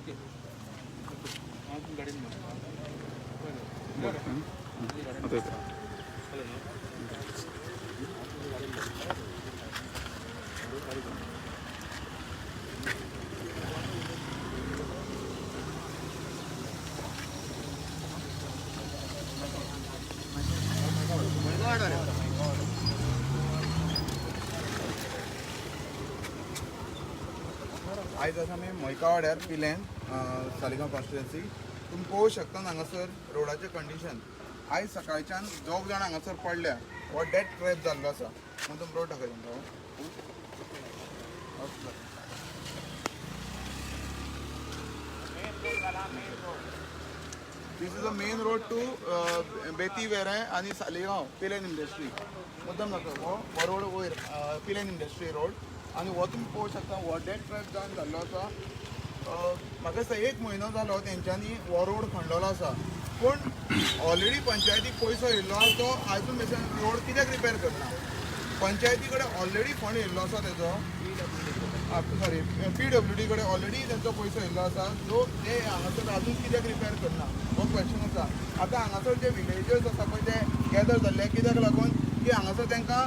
Okay. आता येतं. आयज आसा आमी मैकावाड्यार पिलेन, सालिगांव कॉन्स्टिट्युएन्सी. तुमी पळोवंक शकता हांगासर रोडाचें कंडिशन. आयज सकाळच्यान दोग जाण हांगासर पडल्या. हो डेड ट्रॅप जाल्लो आसा म्हणून तुमी रोड दाखयता तुमकां. This is a main road to Beti Verem आनी सालिगांव पिलेन इंडस्ट्री. मुद्दम दाखय हो हो रोड वयर पिलेन इंडस्ट्री रोड. आनी हो तुमी पळोवंक शकता, हो डेड ट्रॅक जावन जाल्लो आसा. म्हाका दिसता एक म्हयनो जालो तेंच्यांनी हो रोड खणलेलो आसा, पूण ऑलरेडी पंचायतीक पयसो येयल्लो आसा, तो आजून मेरेन रोड कित्याक रिपेर करना? पंचायती कडेन ऑलरेडी फंड येयल्लो आसा तेजो, सॉरी, पीडब्ल्यूडी कडेन ऑलरेडी तेंचो पयसो येयल्लो आसा, जो ते हांगासर अजून कित्याक रिपेर करना हो क्वेश्चन आसा. आतां हांगासर जे विलेजर्स आसा पळय, ते गॅदर जाल्ले कित्याक लागून की हांगासर तांकां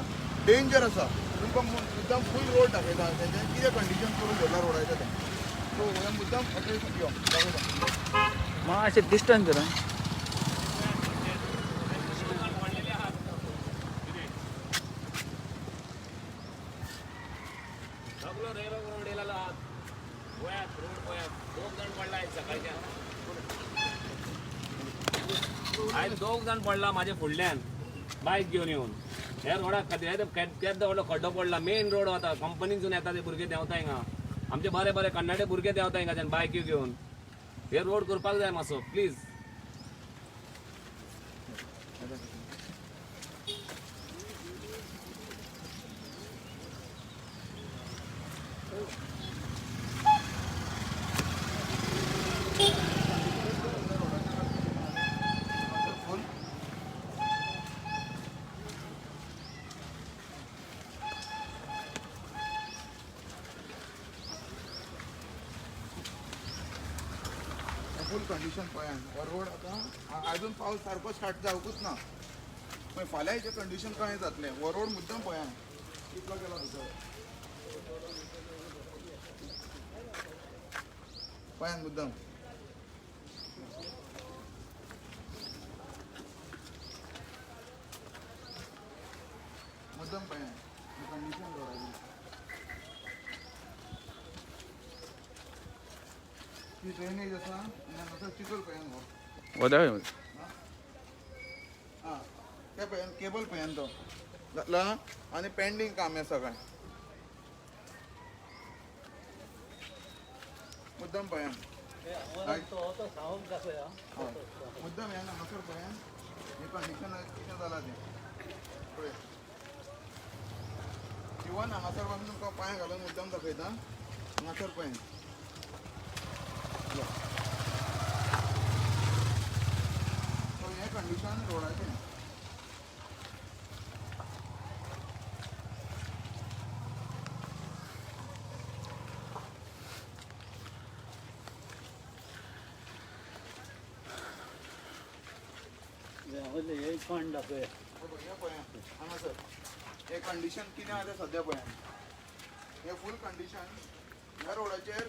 डेंजर आसा. तुमकां मुद्दम फूल रोड दाखयता, तेंचें कितें कंडिशन करून दवरला रोडाचें तें. सो हें मुद्दम अटेंशन यो दाखयता. मातशें डिस्टन्स धर. सगलो रेलो रोड येयला आहात. पळयात रोड, पळयात. दोग जाण पडला आयज सकाळच्यान. आयज दोग जाण पडला माझ्या फुडल्यान बायक घेवन येवन ह्या रोडा खातीर. केद्दो व्हडलो खड्डो पडला. मेन रोड वता, कंपनीसून येता ते भुरगे देंवता हिंगा. आमचे बरे बरे कन्नाडे भुरगे देंवता हिंगाच्यान बायक्यो घेवन. हे रोड करपाक जाय मातसो प्लीज. फूल फूल कंडिशन पळयान हो रोड. आतां आजून पावस सारको स्टार्ट जावकूच ना, मागीर फाल्यां हेचें कंडिशन कशें जातलें? हो रोड मुद्दम पळयान कितलो गेला भितर, पळयान मुद्दम. मुद्दम पळयान कंडिशन रोडाची. ही ड्रेनेज आसा आनी हांगासर चिखल पळयान हो. हो दाखय. आं, ते पळयान केबल पळयान तो जातला आनी पेंडींग काम हें सगळें. मुद्दम पळयान. हय. मुद्दम ह्या हांगासर पळयान हें कंडिशन कितें जालां तें पळय. इवन हांगासर पासून तुमकां पांय घालून मुद्दम दाखयता. हांगासर पळयान. सो हें कंडिशन रोडाचें. फंड दाखय. हे पळय, हें पळया हांगासर हें कंडिशन कितें आसा तें सद्या पळया. हें फूल कंडिशन ह्या रोडाचेर.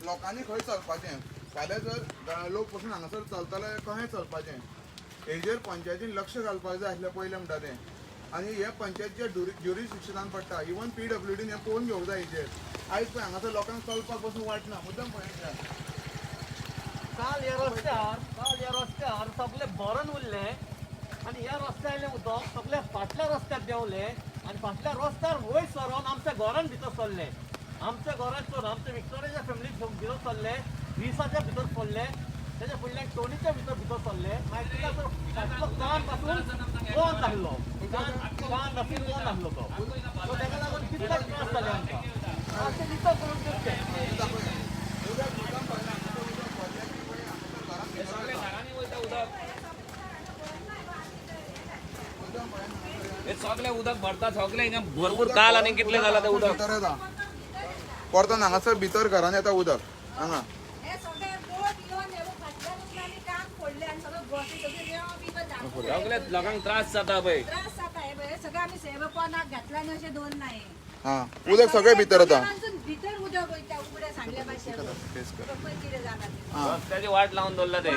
लोकांनी खंय चलपाचें? फाल्यां जर लोक पसून हांगासर चलतले, कशें चलपाचें? हेजेर पंचायतीन लक्ष घालपाक जाय आसलें पयलें म्हणटा तें. आनी हे पंचायतीच्या ज्युरिस्डिक्शनान पडटा. इवन पीडब्ल्यूडीन हें पळोवन घेवंक जाय हेजेर. आयज पळय हांगासर लोकांक चलपाक पसून वाट ना. मुद्दम पळय. काल ह्या रस्त्यार सगळे भरून उरले आनी ह्या रस्त्यार आयलें उदक सगळे फाटल्या रस्त्यार देंवले आनी फाटल्या रस्त्यार वयर सरोन आमच्या घरान भितर सरले. आमच्या घरान सर आमच्या विक्टोरियाच्या फॅमिली भितर सरले, विसाच्या भितर सरले, तेच्या फुडल्यान टोनीच्या भितर भितर सरले. मागीर तिका फाटलो कान पासून बंद आसलो, कान कान पासून बंद आसलो तो. सो तेका लागून कितले त्रास जाले आमकां. मातशें नितळ करून दिवचें. दाखोवया उदक. मुद्दम पळय, हांगासर उदक भरलें की पळय हांगासर घरान हे भितर सगळे येता. घरांनी वयता उदक. मुद्दम पळय हांगासर. हे सगळे उदक भरता सगळे हिंगा भरपूर. काल आनी कितले जाला ते उदक. भितर येता परतून हांगासर भितर घरान येता उदक. हांगा सगळे लोकांक त्रास जाता पळय. हा उदक सगळें भितर येता. भितर उदक वयता उगडे सांडल्या भाशेन. रस्त्याची वाट लावन दवरला ते.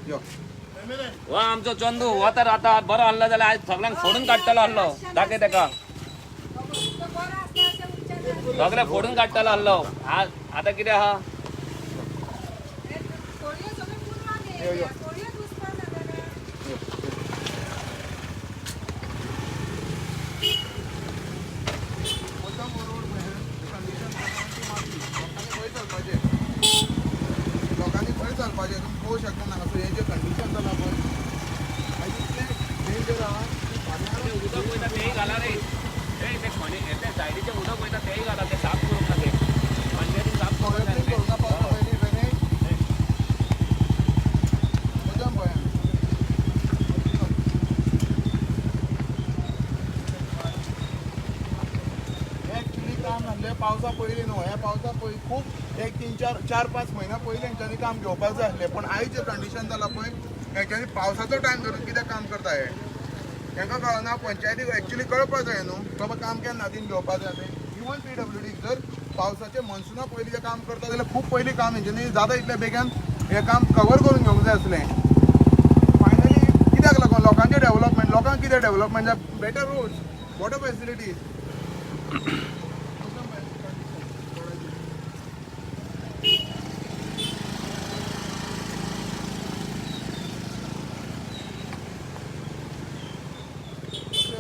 यो हो आमचो चंदू हो तर आतां बरो आहलो जाल्यार आयज सगळ्यांक फोडून काडटलो आहलो. दाखय तेका सगळे फोडून काडटलो आहलो. आतां कितें आहा? लोकांनी खंय चलपाचें तुमी पळोवंक शकता हांगासर हें जें कंडिशन जालां पळय इतलें डेंजर आहा. उदक वयता तेय घाला रे. ते खणी ते सायडीचें उदक वयता तेय घाला. ते साफ करूंक ना ते पंचायतीन साफ करूंक ना. करूंक ना पावसा पयलीं ड्रेनेज मुद्दम पळया. हें एक्चुली काम जाल्लें पावसा पयलीं न्हू. हें पावसा पयलीं खूब एक 3 4 5 म्हयन्या पयलीं हेंच्यांनी काम घेवपाक जाय आसलें. पूण आयज जें कंडिशन जालां पळय हेंच्यांनी पावसाचो टायम धरून कितें काम करता हें हेंकां कळना. पंचायतीक एक्चुली कळपाक जाय न्हू बाबा काम केन्ना हातीन घेवपाक जाय तें. इवन PWD जर पावसाचे मनसुना पयलीं जें काम करता जाल्यार खूब पयलीं काम हेंच्यांनी जाता इतल्या बेगीन हें काम कवर करून घेवंक जाय आसलें. फायनली कित्याक लागून लोकांचें डेवलपमेंट, लोकांक कितें डेवलपमेंट जाय, better roads, water facilities.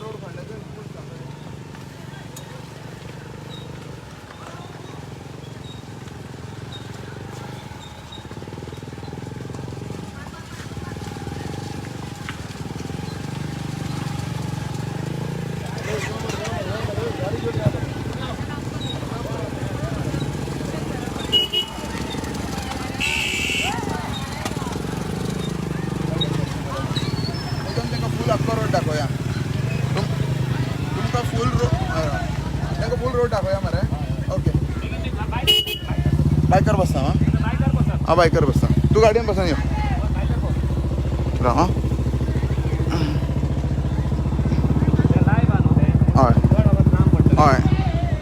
Road खणल्याचे एकदम तांकां फूल आख्खो रोड दाखोवया. तुमकां फूल रोड तांकां फूल रोड दाखोवया मरे. ओके बायकार बसता. हां हांव बायकार बसता, तूं गाडयेन बसून यो. राव हां. हय हय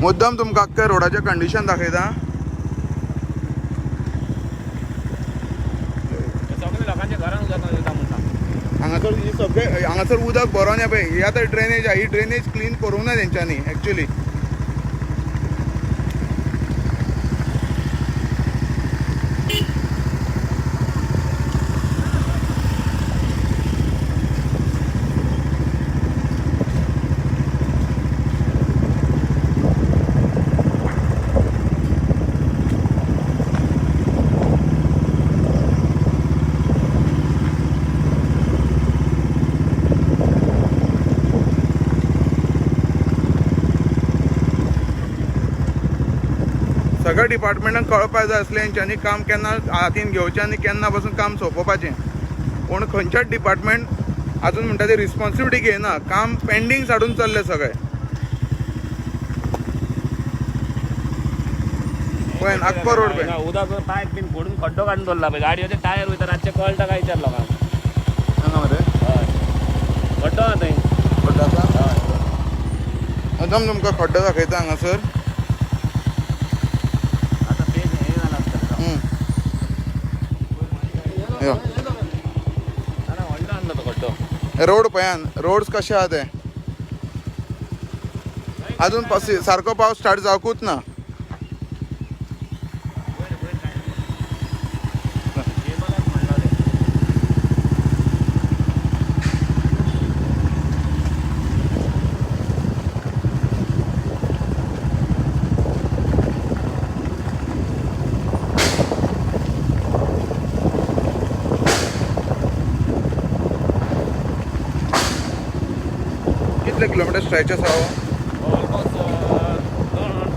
मुद्दम तुमकां आख्खे रोडाचें कंडिशन दाखयता. हांगासर ही सगळे हांगासर उदक भरोन पळय ही आतां ड्रेनेज आहा. ही ड्रेनेज क्लीन करूंक ना तेंच्यांनी एक्चुली. सगळ्या डिपार्टमेंटाक कळपाक जाय आसलें हेंच्यांनी काम केन्ना हातीन घेवचें आनी केन्ना पासून काम सोंपोवपाचें. पूण खंयच्याच डिपार्टमेंट आजून म्हणटा ते रिस्पॉन्सिबिलिटी घेयना. काम पेंडींग साडून चल्लें सगळें. पळय आख्खो रोड पळय उदक पायप बीन फोडून खड्डो काडून दवरला पळय. गाडयेचे टायर वयता रातचे कळटा काय विचार लोकांक. हांगा मरे हय खड्डो आहा थंय. खड्डो आसा. मुद्दम तुमकां खड्डो दाखयता हांगासर. रोड पळयान रोड्स कशे आहा ते. अजून सारको पावस स्टार्ट जावकूच ना. कितले किलोमिटर स्ट्रेच आसा हो? Almost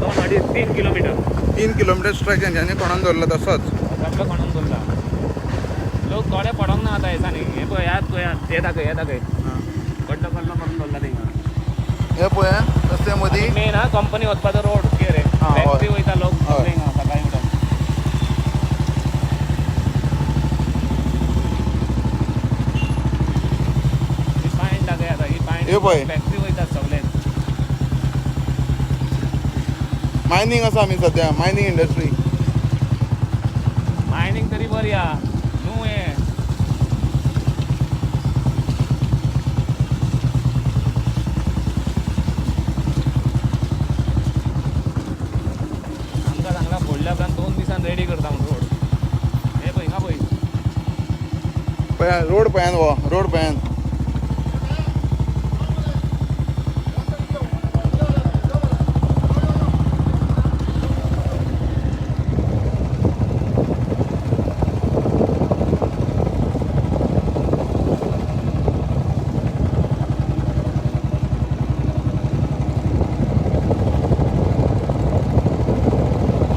2.5 3 kilometre. 3 किलोमिटर स्ट्रेच हेंच्यांनी कोणान दवरला तसोच सगळो खणून दवरला. लोक थोडे पडोंक ना आतां दिसांनी. हें पळय ह्यात पळय हे दाखय हे दाखय खड्डो खड्डो करून दवरला थिंगा. हे पळय रस्त्या मदीं मेन हा कंपनी वचपाचो रोड कितें रे, फॅक्टरी वयता लोक सगळे हिंगा सकाळीं उठोन. हे पळय फॅक्टरी वयतात सगळे. मायनींग आसा आमी सद्या, मायनींग इंडस्ट्री. मायनींग तरी बरी आहा न्हू हें. आमकां सांगला फोडल्या उपरांत 2 दिसान रेडी करता म्हूण रोड. हे पळय हिंगा पळय. पळय रोड पळयान, हो road पळयान.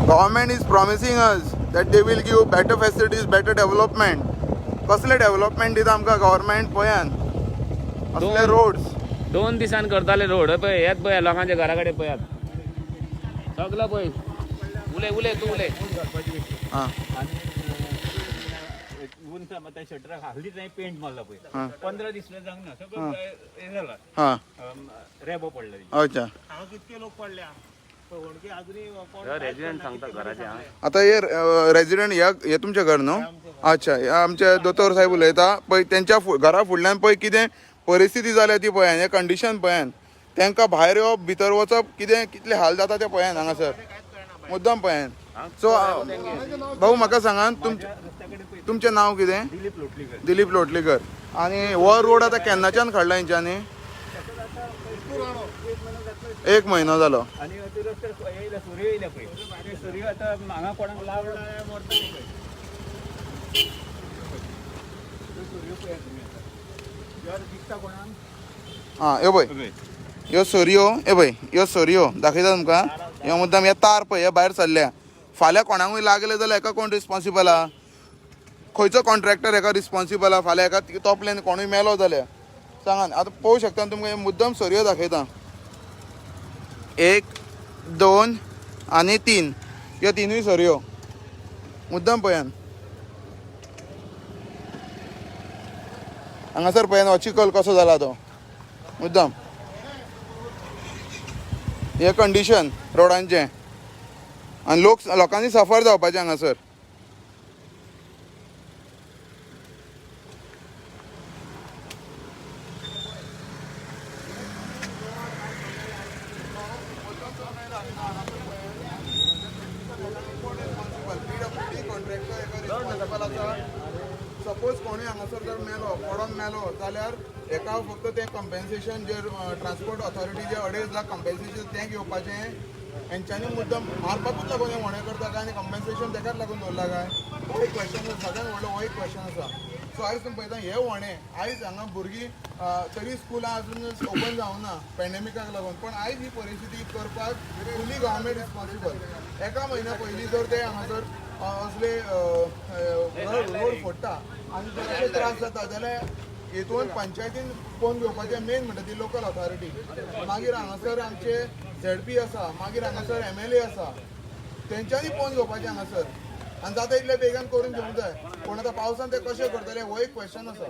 Government is promising us that they will give better facilities, better development. कसले डेव्हलपमेंट दिता आमकां गव्हर्मेंट पळयान, असले रोड्स. 2 दिसान करताले रोड. हे पळय, हेच पळय लोकांच्या घरा कडेन पळयात सगळं पळय. उलय उलय तूं उलय. हां. शटराक हालींच हांवें पेंट मारला पळय, हां. 15 दीस सुद्दां जावंक ना, सगळं हें जाला. हां. रेबो पडला. अच्छा. हांगा कितके लोक पडल्या पळय अजुनूय. रेजिडंट सांगता घराचे. आं. आता हे रेजिडंट, ह्या हे तुमचें घर न्हू? अच्छा, हे आमचे दोतोर साहेब उलयता पळय. तेंच्या घरा फुडल्यान पळय कितें परिस्थिती जाल्या ती पळयान, हे कंडिशन पळयान. तेंकां भायर येवप भितर वचप कितें कितले हाल जाता ते पळयान हांगासर, मुद्दम पळयान. सो भाऊ म्हाका सांगात, तुमचें तुमचें नांव कितें? दिलीप लोटलीकर. दिलीप लोटलीकर. आनी हो रोड आतां केन्नाच्यान काडला हेंच्यांनी? 1 म्हयनो जालो. आनी ते रस्त्यार येयल्या सुरयो येयल्या पळय, ते सुरयो आतां हांगा कोणाक लागलो मरता पळय. त्यो सुरयो पळयात तुमी आतां, दिसता कोणाक? आं, ह्यो पळय ह्यो सरयो, हे पळय ह्यो सरयो दाखयता तुमकां. ह्यो मुद्दाम हे तार पळय हे भायर सरल्या. फाल्यां कोणाकूय लागले जाल्यार हेका कोण रिस्पॉन्सिबल आहा? खंयचो कॉन्ट्रॅक्टर हेका रिस्पॉन्सिबल आहा? फाल्यां हेका तोपल्यान कोणूय मेलो जाल्यार सांगात. आतां पळोवंक शकता तुमकां हे मुद्दम सरयो दाखयता. 1, 2 आनी 3, ह्यो तिनूय सरयो मुद्दम पळयान. हांगासर पळयान हो चिखल कसो जाला तो मुद्दम. हे कंडिशन रोडांचें आनी लोक लोकांनी सफर जावपाचें हांगासर. सपोज कोणूय हांगासर जर मेलो, पडोन मेलो जाल्यार हेका फक्त तें कंपेन्सेशन जे ट्रान्सपोर्ट ऑथॉरिटी जे 2.5 लाख कंपेन्सेशन तें घेवपाचें. हेंच्यांनी मुद्दम मारपाकूच लागून हें व्हणें करता काय आनी कंपेन्सेशन तेकाच लागून दवरला काय, हो एक क्वेश्चन आसा. सगळ्यात व्हडलो हो एक क्वेश्चन आसा. सो आयज तुमी पळयता हे व्हणें आयज हांगा भुरगीं तरी स्कुलां अजून ओपन जावना ना पॅन्डेमिकाक लागून, पण आयज ही परिस्थिती करपाक फुली गव्हर्मेंट रिस्पॉन्सिबल. एका म्हयन्या पयलीं जर ते हांगासर असले रोड फोडटा आनी जर अशे त्रास जाता जाल्यार हेतून पंचायतीन फोन घेवपाचें मेन म्हणटा ती लोकल ऑथॉरिटी. मागीर हांगासर आमचे झेडपी आसा, मागीर हांगासर एमएलए आसा, तेंच्यांनी फोन घेवपाचें हांगासर आनी जाता इतले बेगान करून घेवंक जाय. पूण आतां पावसान ते कशें करतले हो एक क्वेश्चन आसा.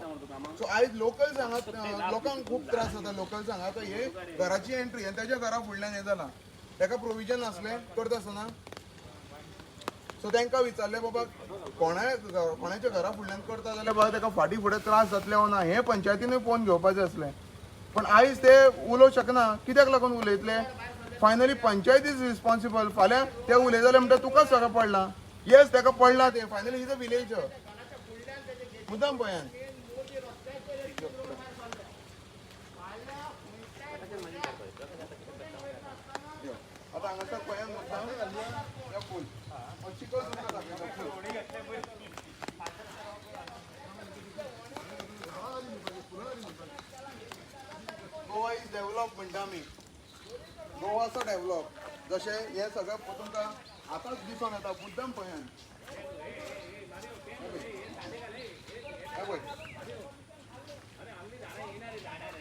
सो आयज लोकल्स हांगा लोकांक खूब त्रास जाता. लोकल्स हांगा आतां हे घराची एंट्री आनी तेज्या घरा फुडल्यान हें जालां, तेका प्रोविजन आसलें करता आसतना. सो तांकां विचारलें बाबा कोणाच्या घरा फुडल्यान करता जाल्यार बाबा ताका फाटीं फुडें त्रास जातले वो ना, हें पंचायतीनूय फोन घेवपाचें आसलें. पण आयज ते उलोवंक शकना. कित्याक लागून उलयतले? Finally panchayat is responsible. फाल्यां ते उलयतले म्हणटा तुकाच सगळें पडलां. येस, ताका पडलां तें. Finally is a villager. मुद्दाम पळयान. आतां हांगासर पळयान मुद्दाम ह्या फूल हो चिखल तुमकां दाखयता फूल. गोवा is develop म्हणटा आमी, गोवा आसा डेवलप. जशें हें सगळें तुमकां आतांच दिसून येता. मुद्दम पळयान, हें पळय,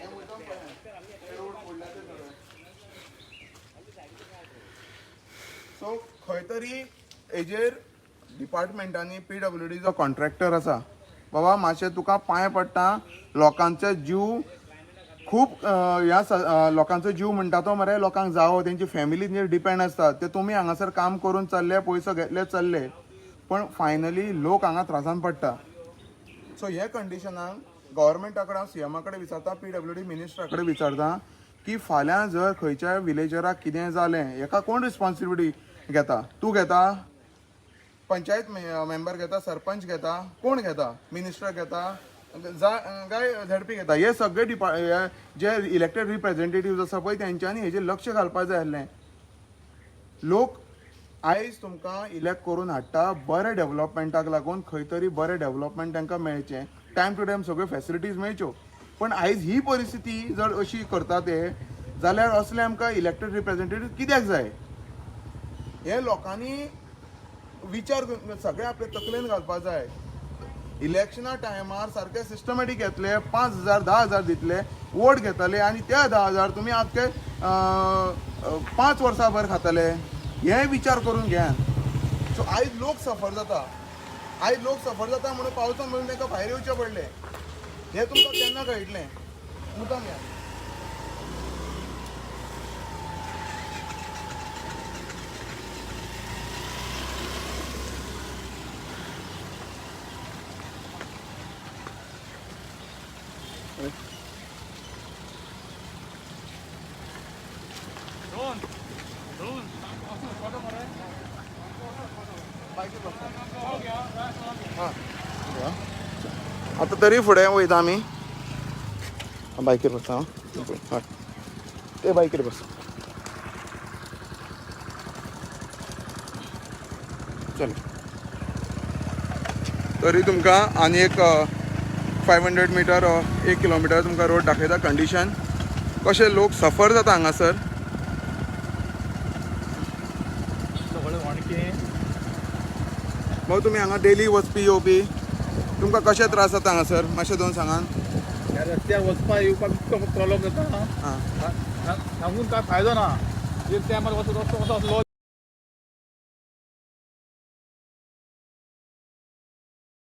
हें मुद्दम पळयान, हे रोड फोडल्या ते सगळे. सो खंय तरी हेजेर डिपार्टमेंटांनी खूब ह्या लोकांचो जीव म्हणटा तो मरे लोकांक जावो, तेंची फॅमिलीचेर डिपेंड आसता. ते तुमी हांगासर काम करून चल्ले, पयसो घेतले चल्ले, पण फायनली लोक हांगा त्रासान पडटा. सो हे कंडिशनाक गव्हर्मेंटा कडेन हांव सीएमा कडेन विचारता, पीडब्ल्यूडी मिनिस्टरा कडेन विचारता की फाल्यां जर खंयच्याय विलेजराक कितें जालें, हेका कोण रिस्पॉन्सिबिलिटी घेता? तूं घेता, पंचायत मेंबर घेता, सरपंच घेता, कोण घेता, मिनिस्टर घेता, काय झेडपी घेता? हे सगळे हे जे इलेक्टेड रिप्रेझेंटेटिव्ह आसा पळय तेंच्यांनी हेजेर लक्ष घालपाक जाय आसलें. लोक आयज तुमकां इलेक्ट करून हाडटा बरें डेव्हलपमेंटाक लागून, खंय तरी बरें डेव्हलपमेंट तांकां मेळचें, टायम टू टायम सगळ्यो फॅसिलिटीज मेळच्यो. पण आयज ही परिस्थिती जर अशी करता ते जाल्यार असले आमकां इलेक्टेड रिप्रेझेंटेटिव्ह कित्याक जाय? हे लोकांनी विचार करून सगळे आपले तकलेन घालपाक जाय. इलेक्शना टायमार सारके सिस्टमॅटीक येतले, 5,000 10,000 दितले, वोट घेतले आनी त्या 10,000 तुमी आख्खे 5 वर्सां भर खातले. हे विचार करून घेयात. सो आयज लोक सफर जाता, आयज लोक सफर जाता म्हणून पावसान म्हणून तांकां भायर येवचें पडलें. हें तुमकां केन्ना कळटलें? मुद्दाम घ्या. आतां तरी फुडें वयता आमी. बायकीर बसता हांव. हय, ते बायकीर बस. चल, तरी तुमकां आनी एक 500 मिटर, 1 किलोमिटर तुमकां रोड दाखयता. कंडिशन कशे लोक सफर जाता हांगासर. भाऊ, तुमी हांगा डेली वचपी येवपी, तुमकां कशे त्रास जाता हांगासर? मातशें दोन सांगात. ह्या रस्त्यार वचपा येवपाक इतको प्रॉब्लेम जाता. आं. सांगून काय फायदो ना. एक टायमार वचो रस्तो कसो आसलो.